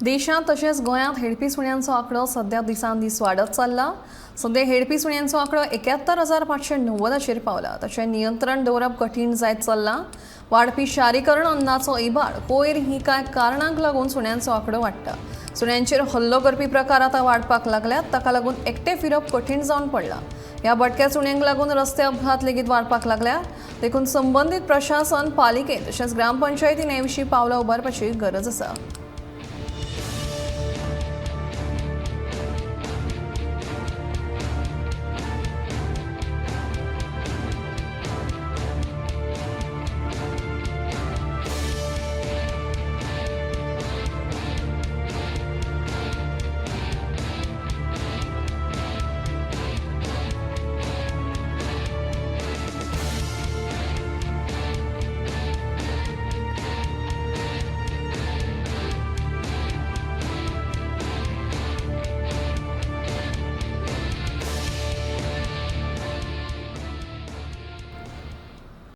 देशांत तशेंच गोंयांत हेडपी सुण्यांचो आंकडो सध्या दिसान दीस वाडत चल्ला. सध्या हेडपी सुण्यांचो आंकडो 71,590 पावला. ताचें नियंत्रण दवरप कठीण जायत चल्लां. वाडपी शारीकरण, अन्नाचो इबाड, कोयर ही कांय कारणांक लागून सुण्यांचो आंकडो वाडटा. सुण्यांचेर हल्लो करपी प्रकार आतां वाडपाक लागल्यात. ताका लागून एकटे फिरप कठीण जावन पडलां. ह्या भटक्या सुण्यांक लागून रस्ते अपघात लेगीत वाडपाक लागल्यात. देखून संबंदीत प्रशासन, पालिकेन तशेंच ग्रामपंचायतीन हे विशीं पावलां उबारपाची गरज आसा.